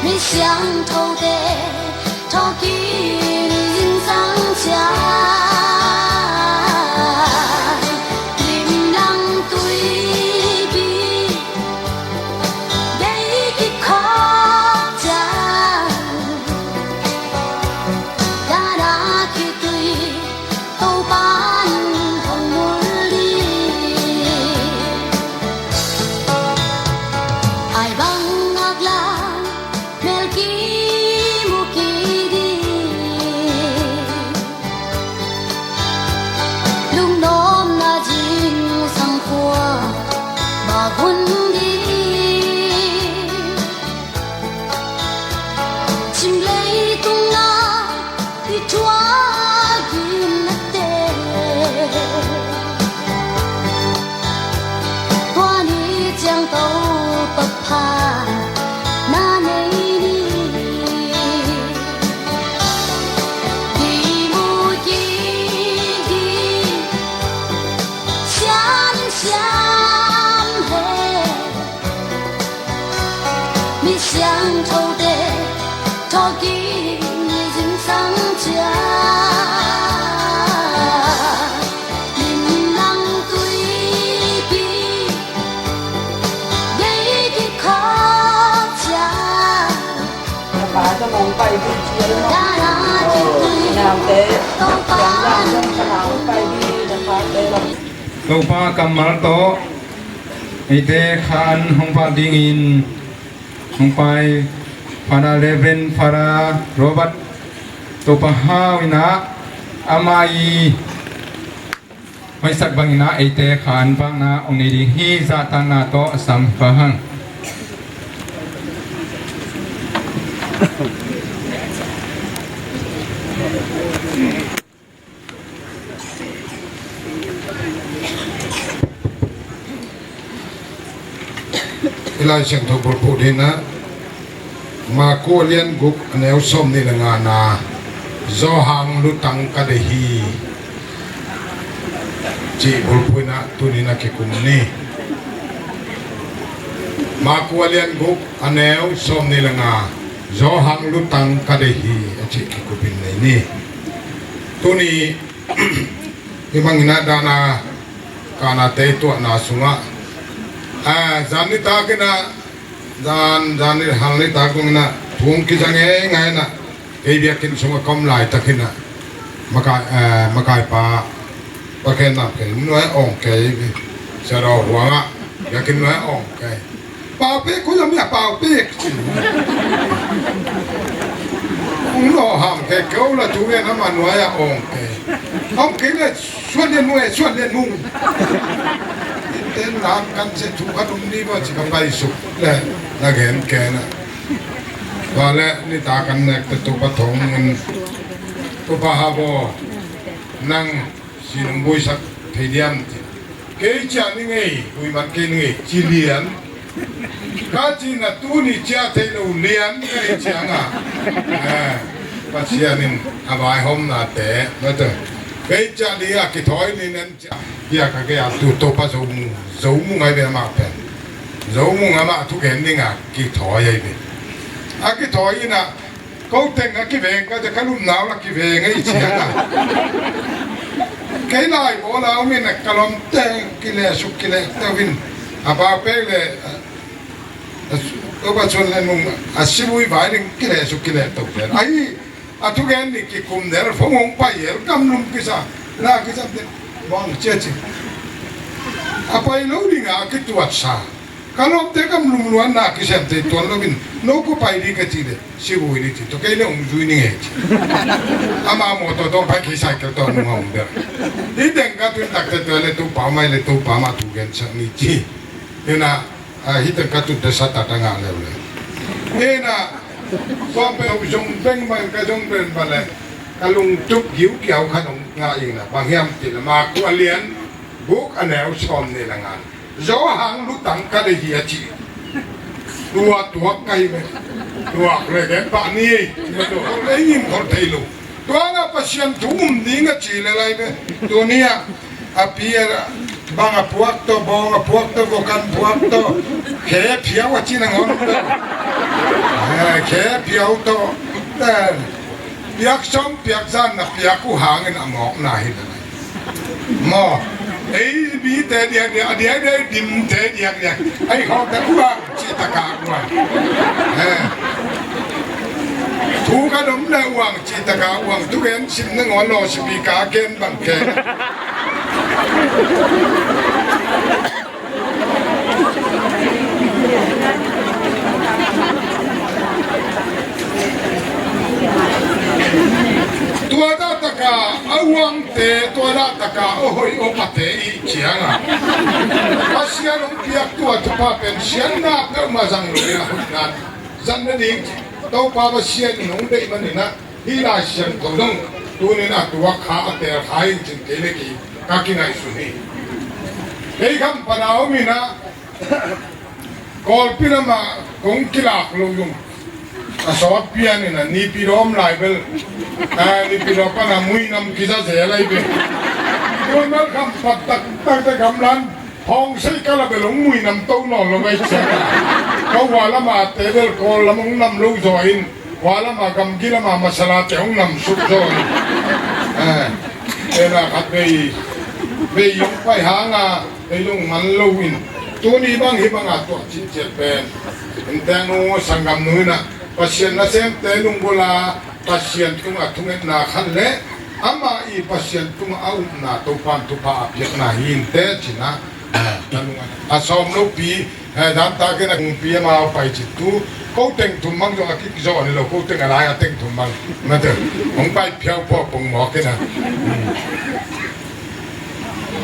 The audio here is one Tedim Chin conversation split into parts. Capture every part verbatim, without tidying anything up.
Mi siangthote thawhkik zingsang ciang, limlang tuipi bei kikhawk ciang, dana khitui Topa'n hong mulh ding. Ai bang ngak la mel kimu kik ding, lungnopna zingsang khua bak hun ding. Cing leitung na i thuak in na te, tua ni ciang Topa pha na nei ni. Kimu kik ding, siam in siam hen. Mi siangthote thawhkik zingsang ciang, limlang tuipi bei kikhawk ciang, dana khitui Topa'n hong mulh ding. Topa kammal tawh eite khan hong pal dingin hong pai Father Reverend Father Robert Topa hau in ah, amah i hoihsak bangin ah eite khan pakna hong nei ding hi. Zahtakna tawh a sam pha hang. I Lai Siangtho bulphuh ding ah, Marku a lian guk a neu sawmnih le nga na, Johan lutang ka deih hi, cih bulphuh in ah tuni in a kikum ni. Marku a lian guk a neu sawmnih le nga, Johan lutang ka deih hi, a cih kikupin nei ni. Tuni hih bangin ah dana kanate tuahna sungah, a, zan nitak in ah, zan, zan ni hal nitak dong in ah thu hong kiza ngeingai in ah, kei biakinn sungah ka om laitakin ah, makai, a, makaipa Pa Khen Nam kei nuai awng kei, Sia Daw Huang ah biakinn nuai awng kei. Pau pek, koi lam a pau pek. Ong lo ham ke, keu la tu ngen ama nuai a ong ke. Ong ke le suan le nung e, suan le nung. Iten na kan se tu ka dum ni ba ci ka pai suk le na gen ke na. Ba le ni ta kan nek te tu pa thong ngun. Tu pa ha bo. Nang Sinung buisak thei diam ci. Kei ciah ni ngei, buiman kei ni ngei, ci lian. Ka cihna tuni ciah thei lo lian kei ciang a. Eh, Pasian in a vaihawmnate, mate. Kei ciah ni a kithawi ni nen ciah. Bia ka kei a tu Topa Zo Mung, Zo Mung ai ve amah pen. Zo Mung amah thugen ding a kithawi ai ve. A kithawi in a Ko teng a kiveng ka, ka lumnau la kiveng a i ciang a. Kei lai bawl a om in a ka lawm teng kileh suk kileh teuh in. A pau pek le, a, a, Topa Suan le Nung a sibui vai ding kileh suk kileh teuh pen. Ahi, a thugen ni kikum del, phong hong pai el, gamlum kisa, na kisa te, bang cia ci. A pai lo ding a kituat sa. Ka lawmte kam lungluanna kisem thei tuan loin, no ko pai ding ka cih leh, si vui ding ci, tua kei leh hong zui ning e ci. Ama mawtaw tawh pai kei cycle tawh nung a hong der. Hih teng ka tun takte tua leh Topa mai leh Topa mah thu gensak ni ci. Ina, ah, hih teng ka tun te sa tak a ngah leuleu. Ina, tua pen hong zong beng bang ka zong beng bang leh, ka lungtup giukiau khat hong ngah ina, bang hiam cih leh Marku a lian guk a neu sawmnih le nga. Johan lutang ka deih hi a ci. Tua tuak ka hi ve. Tuak le gen pah ni. Tua tuak le ngim khol thei lo. Tua na Pasian thu um ding a ci le lai ve. Tuni a, a pi a bang a puak tawh, bawng a puak tawh, vokan puak tawh, khe phiau a ci nangawn. Eh, Khe piau tawh, eh, piak sawm piak zan na piak uh hangin a mawkna hi lo. Maw, ei mite diakdiak, a diakdiak dimte diakdiak. Ei khawngte uang cih taka uang. Eh. Thu ka dom le uang cih taka uang. Thugen sim nangawn lo sipi ka ken bang ken. Tua dah taka a uangte, tua dah taka a hoih a pate i cianga Pasian hong piak tua thupha pen siatna peuhmah zang lo in a hoihna zang nading Topa Pasian in hong deih maninah hih Lai Siangtho dong tunin a tuak kha a teel kha in cin kei le kei ka kingaihsun hi. Kei kham pana om inah Kawlpi lamah kong kilak lo zong a sawt pian inah nipi dawm lai bel, a nipi dawm pana muinam kiza zel ai bel. Tuan bel kham pat taktak te gamlan hong sei kala bel hong muinam to nawn lo mai ciang a. Ka hua lama te bel Kawl lam hong nam lo zaw in hua lama gamgi lama masalate hong nam suk zaw in. Eh, tena khat vei vei hong pai hanga vei hong man lo in tuni bang hi banga tuah cihciat pen. Inteng nu sanggam nu inah Pasian nasemte lunggula Pasian tungah thungetna khat le amah i Pasian tungah a upna Topan thupha a piakna hi inteh cinah, eh, a sawm lopi, eh, dantakin a kungpi amau pai cih tu ko teng thum mang zong a kik zawh ni lo ko teng a lai a teng thum mang mate hong pai phiau pawh pong mawk inah. Hmm.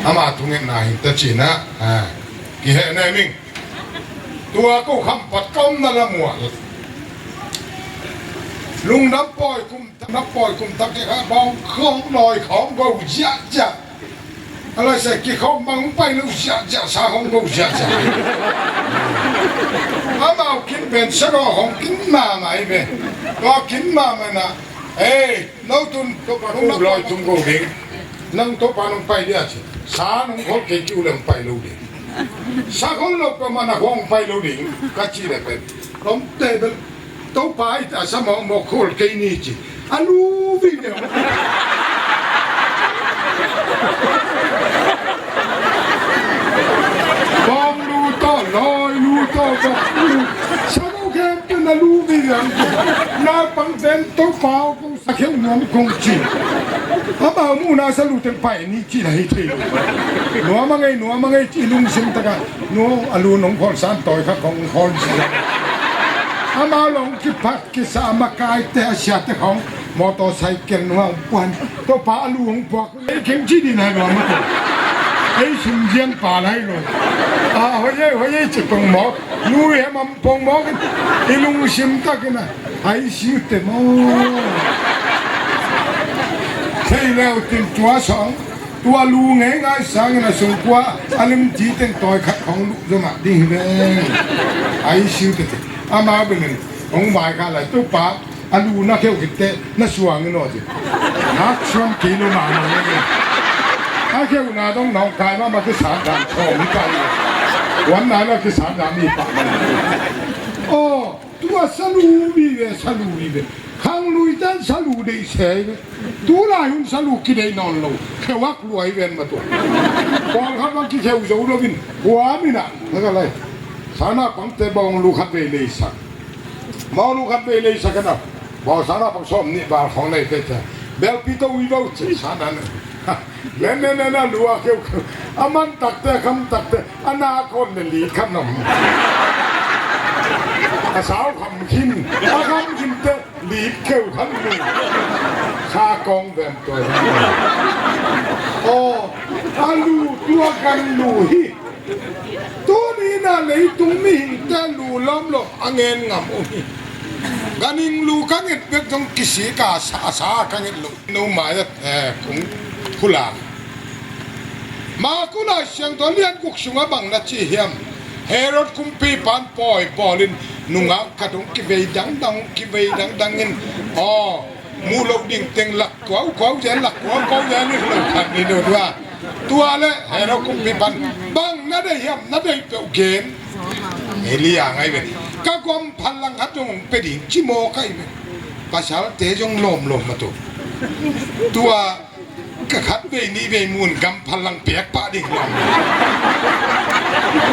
Ama thungetna hi ta cinah, eh, kiheh ne ming. Tua ko khampat ka omna la muah lungdam pawi kum tak, na pawi kum tak kikha bawng khawng nawi khawng go ziahziah. A laise kikhawm bang hong pai lo ziahziah sa hong go ziahziah. Amau kin pen sero hong kin mahmah hi ve. Tua kin mahmah na ei no tun Topa nong lawi tung go ding. Nang Topa nong pai dia ci sa nong khol kei kiu le hong pai lo ding. Sa khol lo ka mana hong pai lo ding ka ci le pen. Lomte bel Topa i ta sa mawkmawk khol kei ni ci. A lu vingeu. Bawng lu tawh lawi lu tawh bawng lu. Sa mawk kei pen a lu vingeu. Naupang pen Topa aw ko sa kheuh nuam kong ci. Amau muhna sa lu teng pai ni ci na hi thei lo. Nuam a ngei nuam a ngei ci lungsim taka nu a lu nong kholsan tawi kha kong kholsi. Amau long kipat kisa makaite a siate khong motorcycle nua hong puan Topa a lu hong puak ei keng ci dina nuam a ko. Ei sumzian pa lai lo. A hoiei hoiei ci pong mawk. Lu i hemam pong mawk in i lungsim takin a. Ai siute maw. Thei leu tin tua sawng tua lu ngeingai sangin a sungkua a limti teng tawi khat khong luh zomah ding hi veng. Ai siute te amau binin hong vaikha lai Topa a lu na kheuh khitte na suang in aw ci. Nak suan kei lo mahmah le a kheuna dong nawngkai mahmah kisan dan sawm hi kai. Wanna na kisan dan mi pah man. Aw. Tua salu vive salu vive. Khang lui tan salu deih sei ve. Tulai hun salu kideih nawn lo kheuak luai ven ma tua. Pawlkhat bang kikheu zo lovin huam inah na ka lai. Sana pangte bawng lu khat vei leisak. Bawng lu khat vei leisak kana. Baw sana pang sawm nih bal khawng leite te belpi to ui vo ce sana na. Nen nen nen a lu a kheukheu a man takte a kham takte a na khawn le lit khan om. A sau kham khin a kham khin te lit kheu khan mu. Kha kawng vem tua aw a lu tua kan lu hi. Tuni na leitung mihingte lu lawm lo a ngen ngam uh hi. Ganing lu ka nget bek zong kisik a sa a sa ka nget lo. No mai a eh, kung khula. Maku Lai Siangtho lian guk sungah bang na ci hiam? Herod kumpipan pawi bawlin nungak khat hong kivei dangdang hong kivei dangdangin aw muh loh ding teng lak kuaukuau zen lak kuaukuau zen in lo khat ni lo tua. Tua le Herod kumpipan bang na deih hiam na deih peuh gen. Elia ngai ve. Ka gamphalang khat zong hong pia ding ci maw ka hi ve. Pasalte zong lawmlawm mah tawh. Tua ka khat vei nih vei mun gamphalang piak pah ding lawm.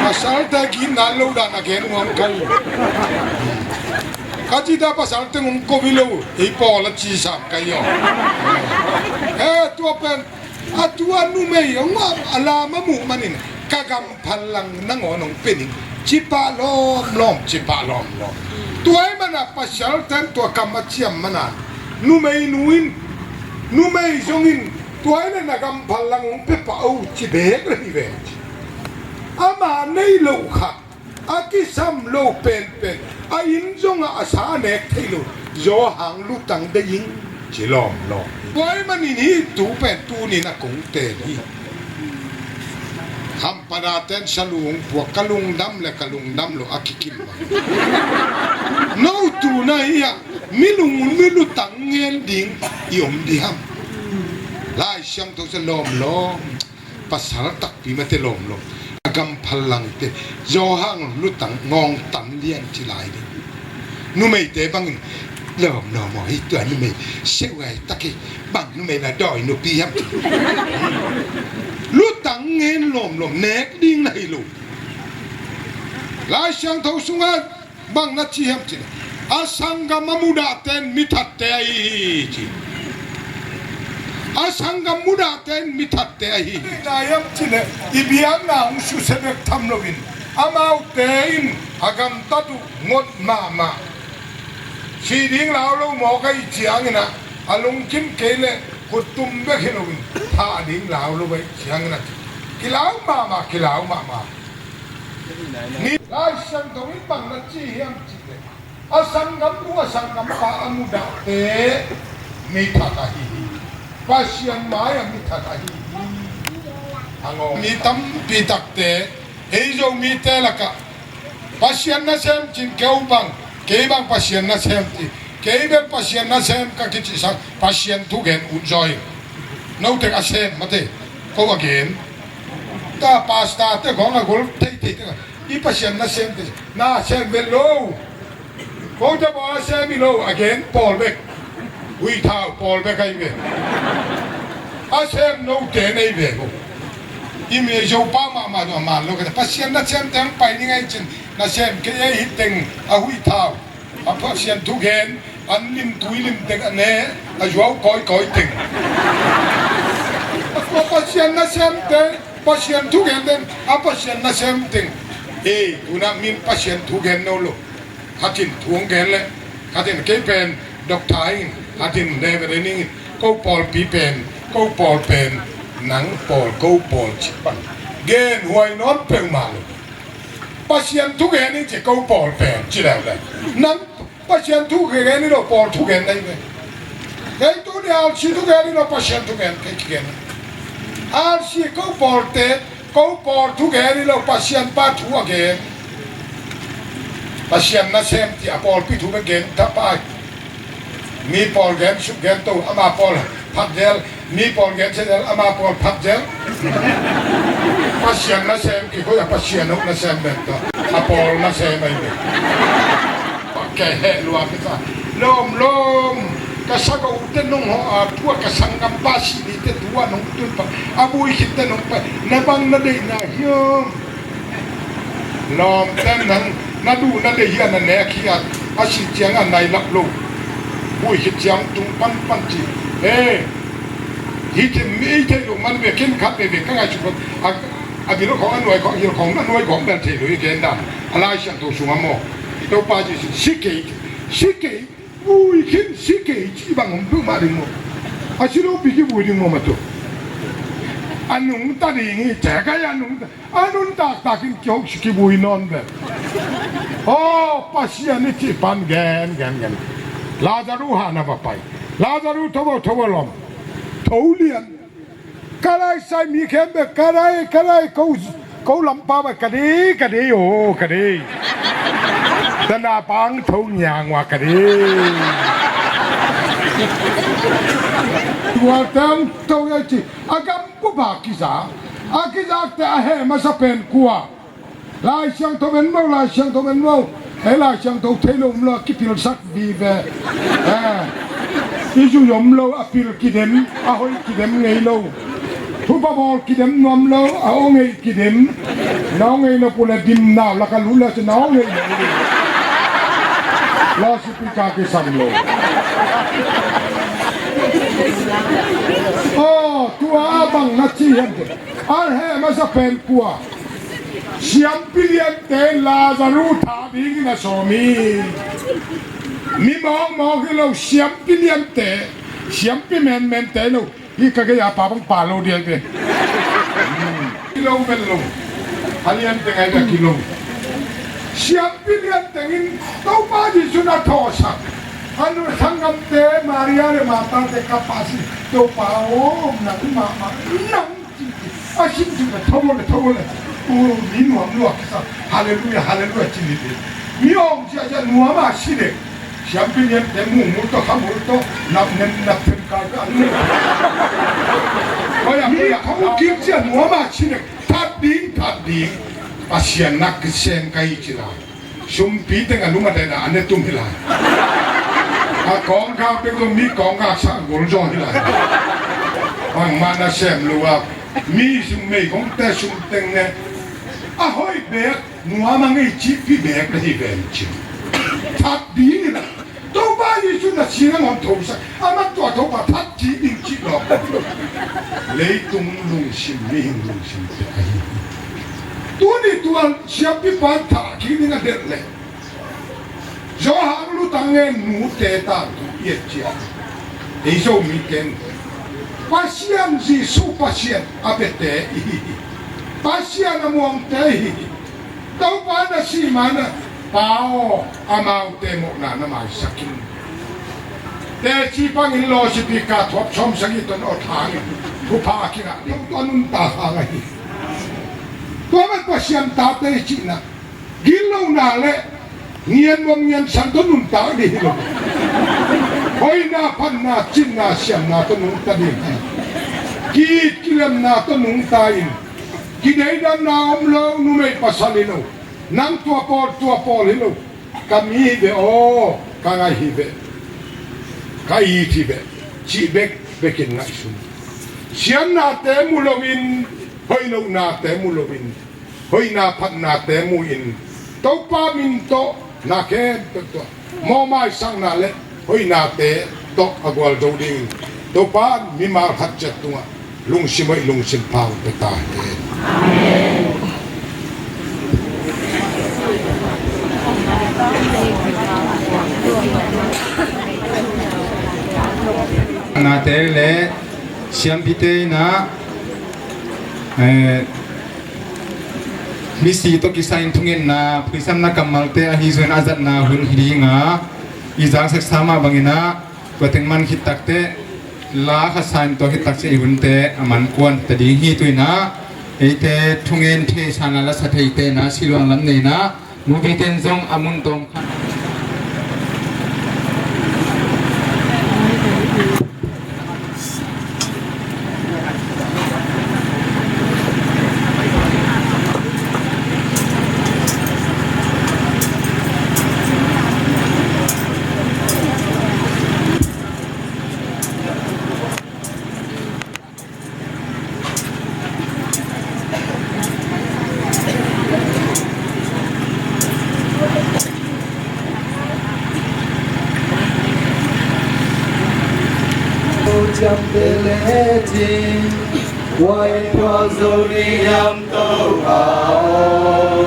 Pasalte gitna lo dan a gen nuam ka hi. Ka cih ta pasalte hong ko hi lo, ei pawl a ci sam ka hi aw. Eh, tua pen a tua numei hong a lam a muh manin ka gamphalang nangawn hong pia ning ci pah lawmlawm, ci pah lawmlawm. Tua ahih manin a pasalten tua kam a ciam manin a numei nu in, numei zong in tua ahih leh na gamphalang hong pia pah o ci bek le hi ve. Ama nei loh kha a kisam lo penpen, a inn zongah a sa a nek thei lo, Johan lutang deih ing ci lawmlawm. Tua ahih manin hih tu pen tuni-in a kong teel hi. Hampada ten salu hong puak, ka lungdam le ka lungdam lo a kikim bang. No tu na hi a, mi lung, mi lutang ngen ding i om dih hiam? Lai Siangtho sa lawmlawm. Pasal takpi mate lawmlawm. A gamphalangte Johan lutang ngawngtan lian ci lai ding. Numeite bangin lawmlawm aw, hih tua numei seu gai tak hi. Bang numei na dawi nupi hiam? Lutang ngen lawmlawm, nek ding na hi lo. Lai Siangtho sungah bang na ci hiam cih leh, a sanggam a mudahte in mi thatte ahi hi ci. A sanggam mudahte in mi thatte ahi hi. Na hiam cih leh i biakna hong susia bek tham loin amaute in a gamtat uh ngot mahmah. Si ding lau lo mawk ahih ciangin ah, a lungkim kei leh khuttum bek hi loin thah ding lau lo ahih ciangin ah, kilau mahmah, kilau mahmah. Ni Lai Siangtho in bang na ci hiam cih leh, a sanggam nu a sanggam pa a mudahte mi that ahi hi. Pasian mai-ah mi that ahi hi. A ngawng mi tampi takte ei Zomite lakah Pasian nasem cin keu bang, kei bang Pasian nasem ci. Kei bel Pasian nasem ka kicihsak, Pasian thugen ut zaw hi. Note a sem mate, ko a gen. Ta pastor te khawng a gol theithei te, i Pasian nasem te, nasem vet lo. Ko te bawl a sem hi lo, a gen pawl bek. Huih thau pawl bek ahi ve. A sem note nei ve ko. I mi Zopa mahmah dong a man lo ka te. Pasian nasem teng pai ning ahi cin, nasem kei ei hi teng a huih thau. A Pasian thugen, an lim tui lim tek a ne, a zuau kawikawi teng. A Pasian nasem teng, Pasian thugen teng, a Pasian nasem teng. Ei, tuna min Pasian thugen no lo. Khatin thu hong gen leh, khatin kei pen doctor in, khatin reverend in, ko pawlpi pen, ko pawl pen, nang pawl, ko pawl ci pan. Gen huai nawn peuhmah lo. Pasian thugen in ci ko pawl pen, ci leuleu. Nang Pasian thugen hi lo, pawl thugen na hi ve. Kei tuni R C thugen hi lo, Pasian thugen kei kigen. R C ko pawlte, ko pawl thugen hi lo, Pasian pa thu a gen. Pasian nasem ci a pawlpi thu bek gen ta pai. Mi pawl gen suk gen to, ama pawl phat zel. Mi pawl gen sia zel, ama pawl phat zel. Pasian nasem kikoih a, Pasian hong nasem bek ta. A pawl nasem ahi bek. Ka heh lua ka sa. Lawm, lawm. Ka sa ka ute nong hawh a, tua ka sanggam pa si ni te tua nong tun pa. A vui khit te nong pa. Na bang na deihna hiam? Lawmte nang, na duh na deih hi a, na nek hi a, a sih ciangin a nai lap lo. Vui khit ciang tung panpan ci. Eh, hih thim mi ei theih loh man ve, ken khat veve ka ngaihsut lo. A, a bil khawng a nuai khawng, a bil khawng a nuai khawng bel thei lo hi gen dan. A Lai Siangtho sungah maw. Topa Jesu si kei, si kei. Vui khin si kei ci bang om peuhmah ding maw? A si lopi kivui ding maw mah tu? A nungta ding hi, tek a hi a nungta. A nuntaktak in kiho si kivui nawn ve. Aw, Pasian i cih pan gen, gen, gen. Lazarus hahna va pai. Lazarus tho vo, tho vo lawm. Tho lian. Ka laisai mi khempeuh, ka lai, ka lai, ko, ko lampa bai, ka dei, ka dei, aw, ka dei. Tana pang tho ngiang ua ka dei. Tua teng tho ei ci, a gam bup a kizak. A kizakte a heh masa pen kua? Lai Siangtho en lo, Lai Siangtho en lo. Ei Lai Siangtho thei lo om lo, a kipilsak vive. Eh, i zui om lo, a pil kidem, a hoih kidem ngei lo. Thupha bawl kidem nuam lo, a aw ngei kidem. Na aw ngei lo pule dim nau laka lut le ci na aw ngei lo ding. Loudspeaker kisam lo. Aw, tua a bang na ci hiam te. A heh masa pen kua. Siampi liante Lazarus thah dingin a sawm hi. Mi mawkmawk hi lo, siampi liante, siampi menmente lo. Hih ka gei a pa bang pa lo dia ve. Hmm. Kilo vel lo. A liante ngai ve kilo. Siampi liante in Topa Jesu na thawhsak. A nu sanggamte Maria le Martha te ka pa si. Topa aw, nang mahmah, nang A sim sim le, tho le, tho le. U, mi nuam lua kisa. Halleluia, halleluia, ci ni. Mi om cia cia nuam a si le. Siampi niam te mu mu to, kha mu to. Nap nem, nap tem kai ka ni. Koya, mi koya, kong kim cia nuam a si le. That ding, that ding. Pasian nak kisem kai ci la. Sumpi teng a lung a den a, a ne tum hi lai. A kawngkak bek zong mi kawngkak sa gol zaw hi lai. Bangmah na sem lo a, mi sum mei kong te sum teng ne. A hoih bek, nuam a ngei cihpih bek na hi ven cin. That ding hi lai. Topa Jesu na sing a ngawm thosak. Amah tua Topa that cih ding cih lawk. Leitung lungsim, mihing lungsim te ahi hi. Tuni tua siampipa thah kik ding a delh leh Johan lutang ngen nute tangthu i et ciang ei Zomi ken Pasian Jesu Pasian a biate i hi hi. Pasian a muangte i hi hi. Topa na sih ma-in a Pa aw, amaute mawhna na maisak in. Teci pangin lawsipika thuap sawm sagih ton aw thangin thupha a kingah ding tua nuntak hang ahi. Tua man Pasian tate i cihna gitlohna le ngian bawm ngian san tawh nuntak ding hi lo. Hoihna, phatna, cinna, siamna tawh nungta ding hi. Ki-it kilemna tawh nungta in, kideidanna om lo, numei pasal hi lo, nang tua pawl tua pawl hi lo, ka mi hi ve aw, ka ngai hi ve, ka it hi ve, cih bek bekin ngaihsun. Siamnate mu loin, hoih lohnate mu loin, hoihna phatnate mu-in Topa min tawh na khempeuh tawh mawhmaisakna le hoihnate tawh a gualzo dingin Topa mimal khat ciat tungah lungsim hoih lungsim pha pia ta hen. Nate le siampite in ah, eh, misi tawh kisai in thungetna phuisamna kammalte ahi zongin a zatna hun hi ding a, i zakseksa mah bangin ah tua teng man khit takteh la khat sa in tua khit takteh i hunte a man kuan ta ding hi. Tu-in ah eite thungen theihsa na lasa theite in ah siluang lam nei in ah Movie ten zong a mun tawm kha. Ciamteh le cing, kua in thuak zo ding hiam Topa aw.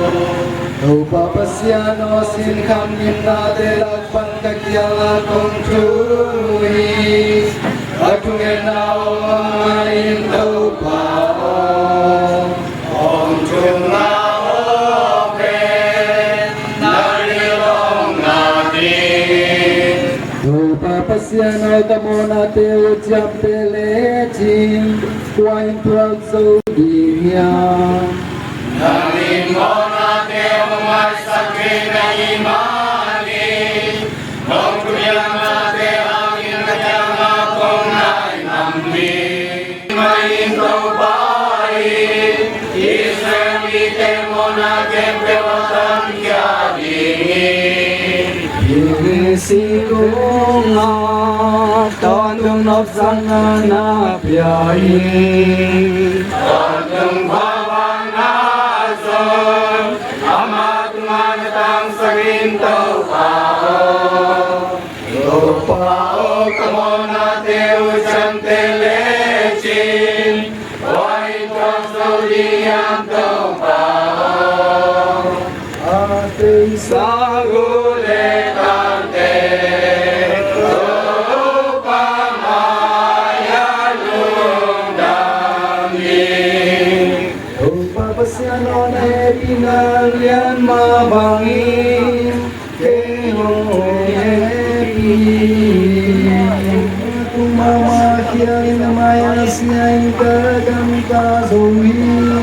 Topa Pasian aw, sinkham gimnate lak pan ka kiangah kong thum hi. Ka thungetna hong ngah in Topa aw. Hong thumna aw pen na lilawng ngah in. Topa Pasian aw, ka mawhnate uh ciamteh le cing, kua in thuak zo ding hiam? Nang in mawhnate hong maisak thei na hih manin, nong thupiaknate hangin ka kiangah kong nai nam hi. Mah in Topa in Israel mite mawhna khempeuh a tankhia ding hi. Singkung a tawntung nopsakna na pia hi. Tawntung pha bangna zong ama tungah na tangsak in, Topa aw. Topa aw, ka mawhnate uh ciamteh lecin, bang hang thuak zo ding hiam, Topa aw? A teisak uh le tangte, Topa mai-ah lungdam hi. Topa Pasian aw, na hehpihna lian mah bangin kei hong hehpih in. Tung mahmah khial in, a mai-ah sia in ka gamta zo hi.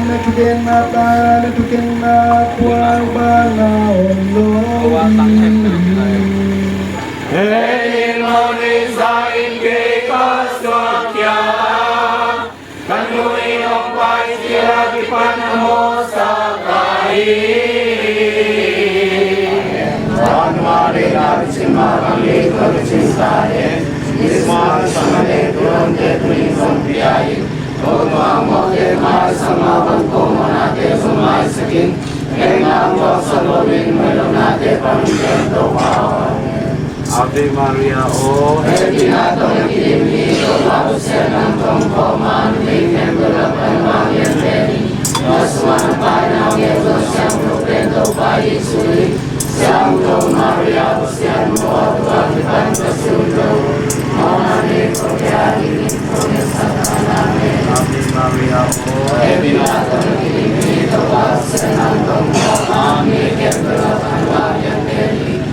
Na thugenna tawh na thugenna puak bangin om lo hi. Hih in mawhneisa in kei ka suahkhia a, ka nu in hong paicil a kipan a mawhsak ka hi. Tua nu a deihna picin mah bang leitung a picin ta hen. Christmas sang a leitung a omte tuni in hong pia in. Ko tungah mawhte maisak mah bang ko mawhnate zong maisak in. Hehna hong tuaksak loin, mailohnate pang in, Topa aw. Ave Maria aw. Hehpihna tawh na kidim hi, Topa Pasian nang tawh kong kawm a, na min khempeuh lam pan vanglian pen in. Na sungah na paina hong gelh Siangtho pen Topa Jesu hi. Siangtho Maria Pasian nu aw, tua kipan Pasian lo, mawhna nei ko pia dingin Ave Maria aw. Hehpihna tawh na kidim hi, Topa Pasian nang tawh kong kawm a, na min khempeuh lam pan vanglian pen in.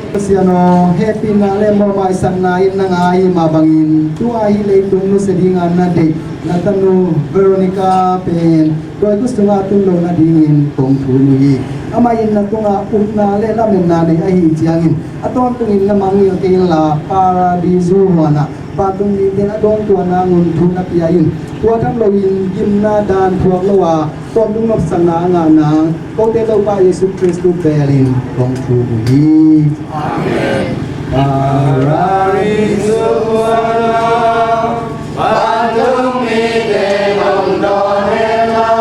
Pasian aw, hehpihna le mawhmaisakna in nang a ahih mah bangin, tua hih leitung nusia dinga na deih na tanu Veronica pen dawi khuasung ah tun loh nadingin kong thum uh hi. Amah in na tungah upna le lametna nei ahih ciangin, a tawntungin na mangngilh kei inla, Paradisu huan ah vantung mite in a dawntuahna ngun thu na pia in. Tua tham loin gimna dan thuak lo a, tawntung nopsakna a ngah nang, kote Topa Jesu Khristu pelin kong thum uh hi. Amen. Paradisu huan ah vantung mite hong dawn hen la,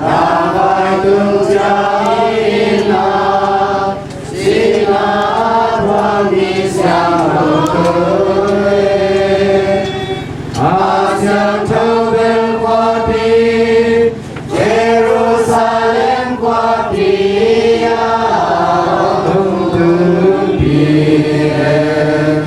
na vai tung ciang in la, sihna a thuak mi siangtho, a siangtho bel khuapi, Jerusalem khuapi ah hong tunpih hen.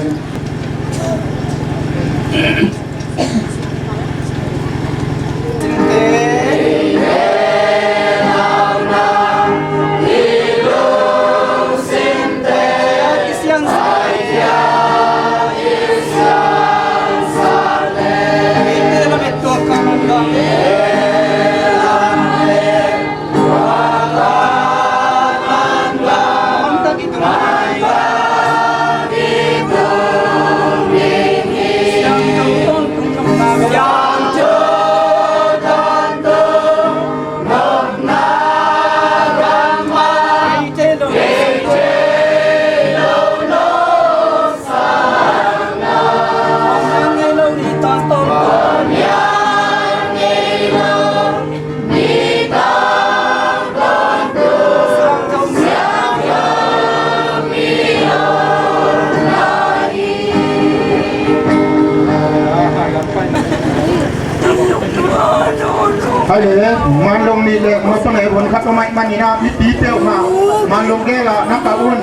Hai le, Mandong nih le Mawtaw ne von khat pamai manin ah, mipi peuhmah Mandong gel ah na kah un.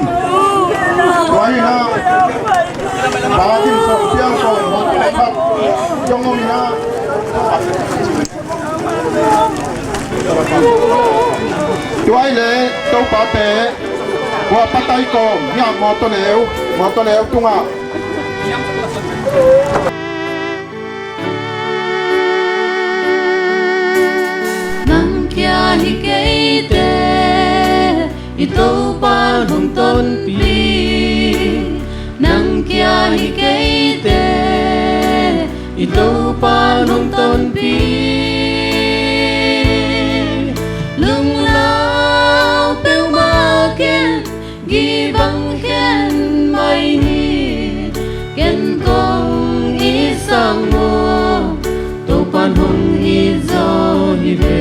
Tua hi in ah, Pa Kim Sawm Piang Sawm Mawtaw ne khat zong om in ah. Tua hi le Topa te, hua patai kawm hiam Mawtaw neu, Mawtaw neu tungah. Nang kia hi keite i Topa hong tonpih. Nang kia hi keite i Topa hong tonpih. Lunglau peuh Hih bang khen mai hi, ken kong it sang maw, Topa'n hong it zaw hi ve.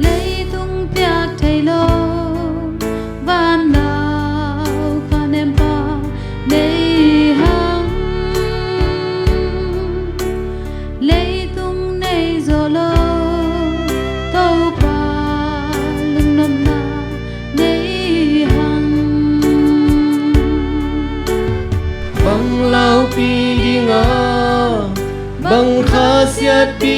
Leitung piak thei lo, van lau kha nempa nei hang. Leitung nei zaw lo, Topa lungnopna nei hang. Bang laupi ding a, bang khasiatpi